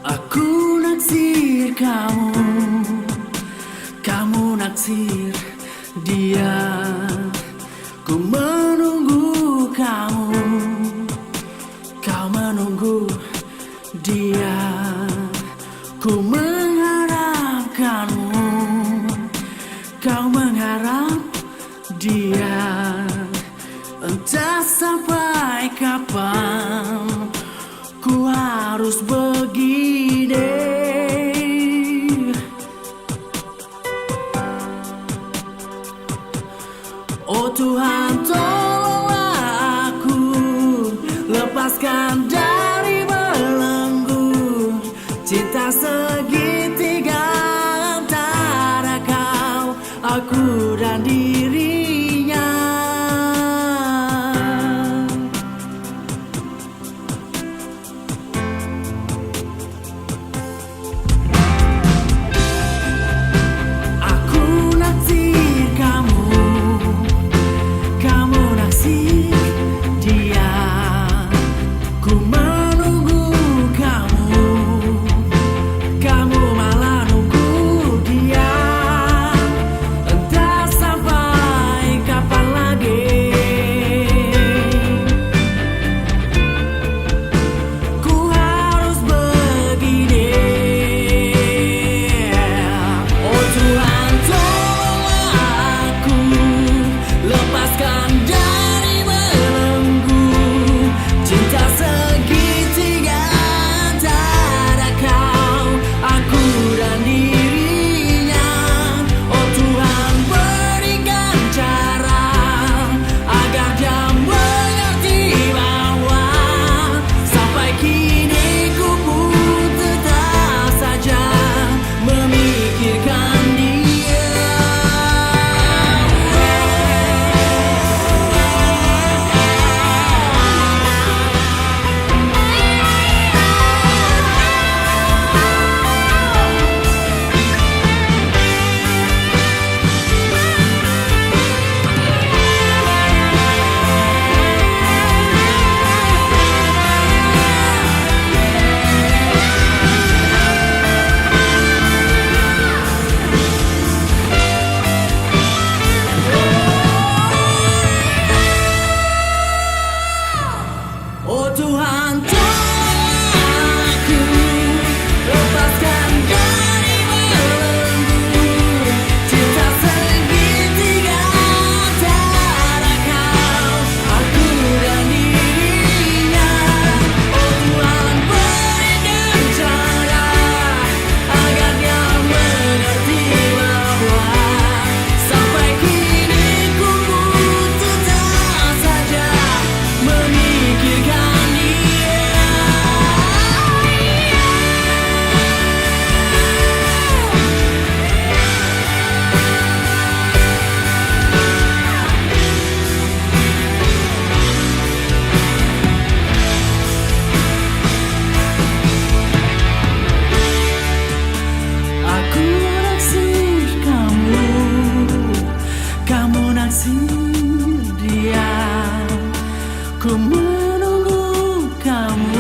Aku naksir kamu, kamu naksir dia. Ku menunggu kamu, kau menunggu dia. Ku mengharapkanmu, kau mengharap dia. Entah sampai kapan ku harus begini. Oh Tuhan, tolonglah aku, lepaskan dari belenggu cinta segitiga antara kau, aku dan dirinya. Aku naksir kamu, kamu naksir dia. Ku menunggu kamu, kamu malah nunggu dia. Entah sampai kapan lagi ku harus begini. Oh Tuhan, tolonglah aku, lepaskan dari belenggu cinta segitiga antara kau, aku dan dirinya. Oh Tuhan, berikan cara agar dia mengerti bahwa sampai kini ku pun tetap saja memikirkan dia. Oh Tuhan, tolonglah aku, lepaskan dari belenggu cinta segitiga antara kau, aku dan dirinya. Oh Tuhan, berikan cara agar dia mengerti bahwa sampai kini ku pun tetap saja memikirkan dia. Aku naksir kamu, kamu naksir dia. Ku menunggu kamu,